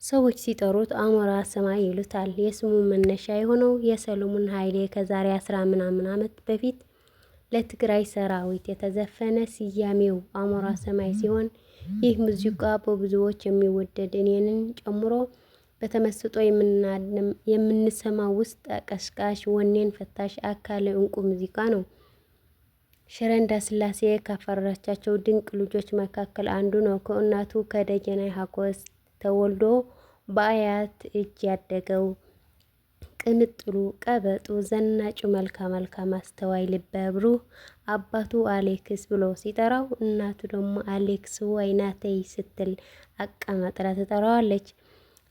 ሰዎች ሲጠሩት አሞራ ሰማይ ይሉታል። የስሙ መነሻ የሆነው የሰለሞን ኃይሌ ከዛሬ 10 ምናምን ዓመት በፊት ለትግራይ ሰራዊት የተዘፈነ ስያሜው አሞራ ሰማይ ሲሆን፣ ይህ ሙዚቃ በብዙዎች የሚወደድ፣ እኔንን ጨምሮ በተመስጦ የምንሰማው ውስጥ ቀስቃሽ፣ ወኔን ፈታሽ አካለ እንቁ ሙዚቃ ነው። ሽረ እንዳስላሴ ካፈራቻቸው ድንቅ ልጆች መካከል አንዱ ነው። ከእናቱ ከደጀናይ ሀጎስ ተወልዶ በአያት እጅ ያደገው ቅምጥሉ፣ ቀበጡ፣ ዘናጩ፣ መልካ መልካም፣ አስተዋይ፣ ልበ ብሩህ አባቱ አሌክስ ብሎ ሲጠራው እናቱ ደግሞ አሌክስ ወይናተይ ስትል አቀማጥላ ትጠራዋለች።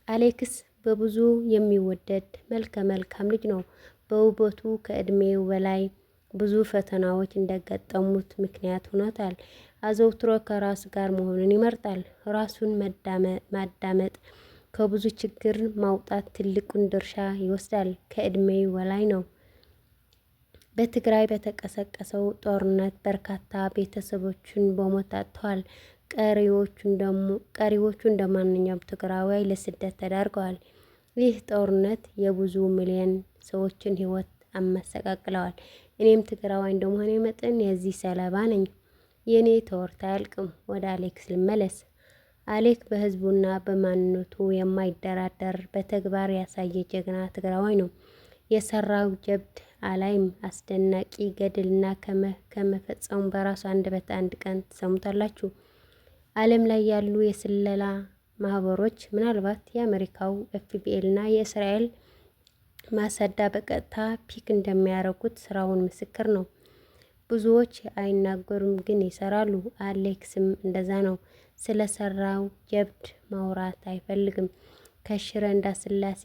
አሌክስ በብዙ የሚወደድ መልከ መልካም ልጅ ነው። በውበቱ ከእድሜው በላይ ብዙ ፈተናዎች እንደገጠሙት ምክንያት ሆኖታል። አዘውትሮ ከራሱ ጋር መሆኑን ይመርጣል። ራሱን ማዳመጥ ከብዙ ችግር ማውጣት ትልቁን ድርሻ ይወስዳል። ከእድሜው በላይ ነው። በትግራይ በተቀሰቀሰው ጦርነት በርካታ ቤተሰቦቹን በሞት አጥተዋል። ቀሪዎቹ እንደማንኛውም ትግራዋይ ለስደት ተዳርገዋል። ይህ ጦርነት የብዙ ሚሊዮን ሰዎችን ሕይወት አመሰቃቅለዋል። እኔም ትግራዋይ እንደመሆኔ መጠን የዚህ ሰለባ ነኝ። የእኔ ተወርታ አያልቅም። ወደ አሌክስ ልመለስ። አሌክ በህዝቡና በማንነቱ የማይደራደር፣ በተግባር ያሳየ ጀግና ትግራዋይ ነው። የሰራው ጀብድ አላይም አስደናቂ ገድልና ከመፈጸሙ በራሱ አንደበት አንድ ቀን ትሰሙታላችሁ። ዓለም ላይ ያሉ የስለላ ማህበሮች፣ ምናልባት የአሜሪካው ኤፍቢአይና የእስራኤል ሞሳድ በቀጥታ pick እንደሚያደርጉት ስራውን ምስክር ነው። ብዙዎች አይናገሩም ግን ይሰራሉ። አሌክስም እንደዛ ነው። ስለሰራው ጀብድ ማውራት አይፈልግም። ከሽረ እንዳስላሴ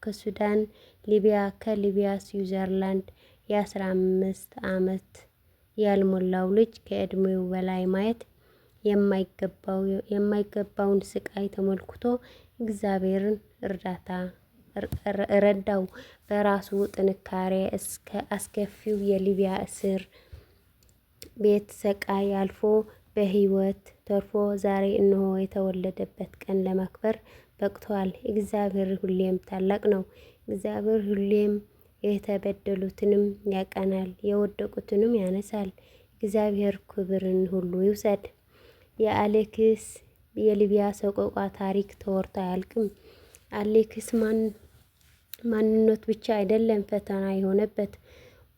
ከሱዳን ሊቢያ፣ ከሊቢያ ስዊዘርላንድ፣ የ15 ዓመት ያልሞላው ልጅ ከእድሜው በላይ ማየት የማይገባውን ስቃይ ተመልክቶ እግዚአብሔርን እርዳታ ረዳው። በራሱ ጥንካሬ እስከ አስከፊው የሊቢያ እስር ቤት ሰቃይ አልፎ በህይወት ተርፎ ዛሬ እነሆ የተወለደበት ቀን ለማክበር በቅቷል። እግዚአብሔር ሁሌም ታላቅ ነው። እግዚአብሔር ሁሌም የተበደሉትንም ያቀናል፣ የወደቁትንም ያነሳል። እግዚአብሔር ክብርን ሁሉ ይውሰድ። የአሌክስ የሊቢያ ሰቆቃ ታሪክ ተወርቶ አያልቅም። አሌክስ ማንነት ብቻ አይደለም ፈተና የሆነበት፣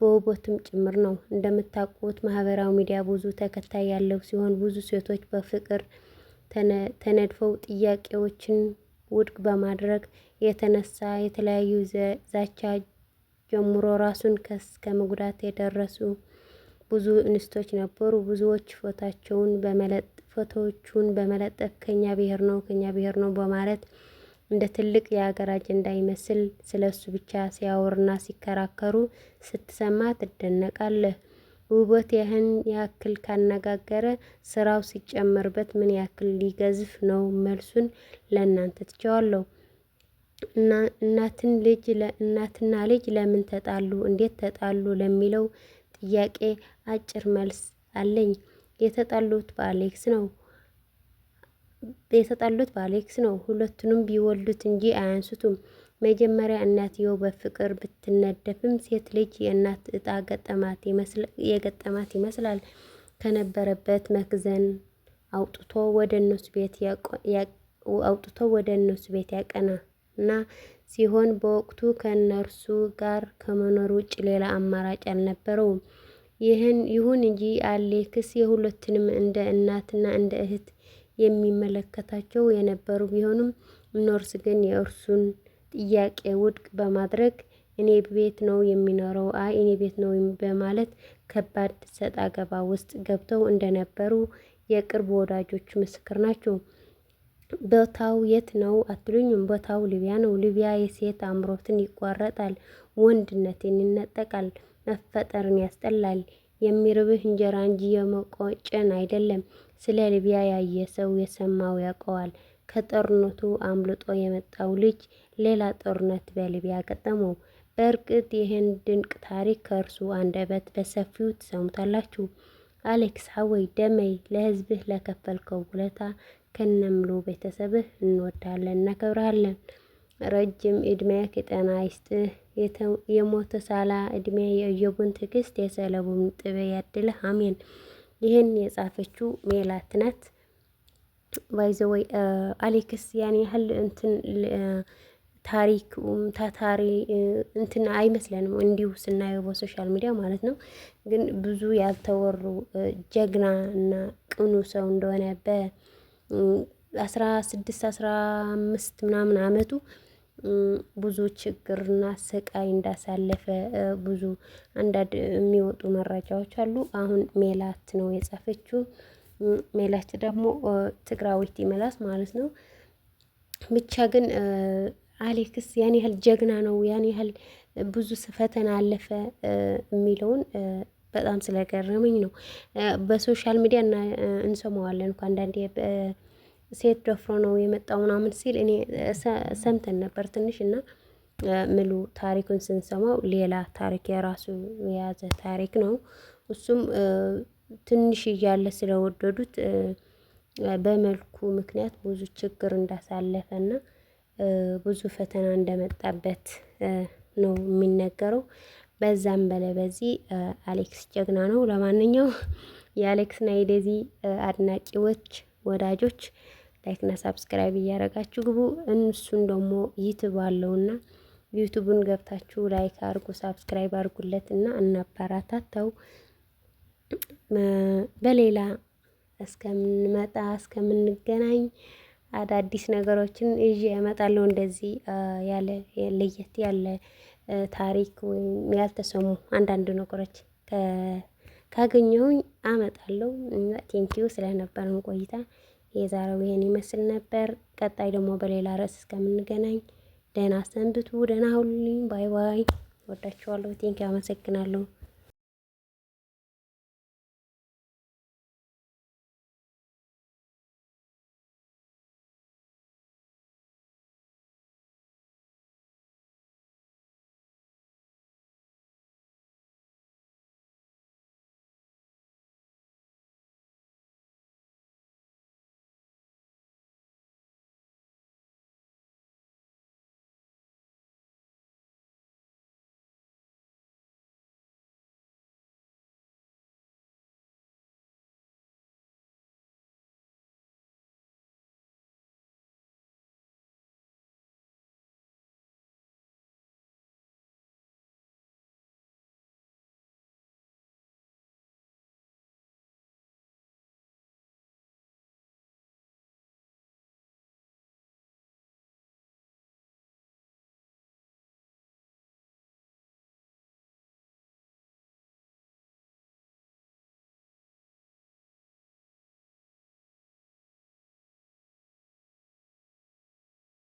በውበቱም ጭምር ነው። እንደምታውቁት ማህበራዊ ሚዲያ ብዙ ተከታይ ያለው ሲሆን ብዙ ሴቶች በፍቅር ተነድፈው ጥያቄዎችን ውድቅ በማድረግ የተነሳ የተለያዩ ዛቻ ጀምሮ ራሱን እስከ መጉዳት የደረሱ ብዙ እንስቶች ነበሩ። ብዙዎች ፎቶዎቹን በመለጠፍ ከኛ ብሔር ነው፣ ከኛ ብሔር ነው በማለት እንደ ትልቅ የሀገር አጀንዳ ይመስል ስለሱ ብቻ ሲያወሩና ሲከራከሩ ስትሰማ ትደነቃለህ። ውበት ይህን ያክል ካነጋገረ ስራው ሲጨመርበት ምን ያክል ሊገዝፍ ነው? መልሱን ለእናንተ ትቼዋለሁ። እናትና ልጅ ለምን ተጣሉ? እንዴት ተጣሉ? ለሚለው ጥያቄ አጭር መልስ አለኝ። የተጣሉት በአሌክስ ነው። የተጣሉት በአሌክስ ነው። ሁለቱንም ቢወልዱት እንጂ አያንሱትም። መጀመሪያ እናትየው በፍቅር ብትነደፍም ሴት ልጅ የእናት እጣ የገጠማት ይመስላል። ከነበረበት መክዘን አውጥቶ ወደ እነሱ ቤት ያቀና እና ሲሆን በወቅቱ ከእነርሱ ጋር ከመኖር ውጭ ሌላ አማራጭ አልነበረውም። ይሁን እንጂ አሌክስ የሁለቱንም እንደ እናትና እንደ እህት የሚመለከታቸው የነበሩ ቢሆንም እነርሱ ግን የእርሱን ጥያቄ ውድቅ በማድረግ እኔ ቤት ነው የሚኖረው፣ አይ እኔ ቤት ነው በማለት ከባድ ሰጣ ገባ ውስጥ ገብተው እንደነበሩ የቅርብ ወዳጆች ምስክር ናቸው። ቦታው የት ነው አትሉኝም? ቦታው ሊቢያ ነው። ሊቢያ የሴት አምሮትን ይቋረጣል፣ ወንድነትን ይነጠቃል፣ መፈጠርን ያስጠላል። የሚርብህ እንጀራ እንጂ የመቆጨን አይደለም። ስለ ሊቢያ ያየ ሰው የሰማው ያውቀዋል። ከጦርነቱ አምልጦ የመጣው ልጅ ሌላ ጦርነት በሊቢያ ገጠመው። በእርግጥ ይህን ድንቅ ታሪክ ከእርሱ አንደበት በሰፊው ትሰሙታላችሁ። አሌክስ ሓወይ ደመይ፣ ለህዝብህ ለከፈልከው ውለታ ከነሙሉ ቤተሰብህ እንወዳለን፣ እናከብርሃለን። ረጅም እድሜ ከጤና ይስጥህ። የሞተ ሳላ እድሜ የኢዮብን ትዕግስት የሰለቡን ጥበብ ያድልህ። አሜን። ይህን የጻፈችው ሜላት ናት። By the way አሌክስ ያን ያህል እንትን ታሪክ ታታሪ እንትን አይመስለንም እንዲሁ ስናየው በ social media ማለት ነው። ግን ብዙ ያልተወሩ ጀግና እና ቅኑ ሰው እንደሆነ በ16 15 ምናምን አመቱ ብዙ ችግርና ስቃይ እንዳሳለፈ ብዙ አንዳንድ የሚወጡ መረጃዎች አሉ። አሁን ሜላት ነው የጻፈችው። ሜላት ደግሞ ትግራዊት ይመላስ ማለት ነው። ብቻ ግን አሌክስ ያን ያህል ጀግና ነው፣ ያን ያህል ብዙ ፈተና አለፈ የሚለውን በጣም ስለገረመኝ ነው። በ social media እንሰማዋለን እኮ አንዳንዴ ሴት ደፍሮ ነው የመጣው ምናምን ሲል እኔ ሰምተን ነበር ትንሽ እና ምሉ ታሪኩን ስንሰማው ሌላ ታሪክ የራሱ የያዘ ታሪክ ነው። እሱም ትንሽ እያለ ስለወደዱት በመልኩ ምክንያት ብዙ ችግር እንዳሳለፈና ብዙ ፈተና እንደመጣበት ነው የሚነገረው። በዛም በለ በዚህ አሌክስ ጀግና ነው። ለማንኛውም የአሌክስና የዴዚ አድናቂዎች ወዳጆች like ና subscribe እያደረጋችሁ ግቡ። እሱን ደግሞ YouTube አለውና YouTube ን ገብታችሁ like አርጉ፣ subscribe አርጉለት እና እናበረታታው። በሌላ እስከምንመጣ እስከምንገናኝ አዳዲስ ነገሮችን ይዤ እመጣለሁ። እንደዚህ ያለ ለየት ያለ ታሪክ ወይም ያልተሰሙ አንዳንድ ነገሮች ካገኘሁኝ አመጣለሁ። Thank you ስለነበረን ቆይታ የዛሬው ይሄን ይመስል ነበር። ቀጣይ ደግሞ በሌላ ርዕስ እስከምንገናኝ ደህና ሰንብቱ፣ ደህና ሁኑልኝ። Bye bye። ወዳችኋለሁ። Thank you፣ አመሰግናለሁ።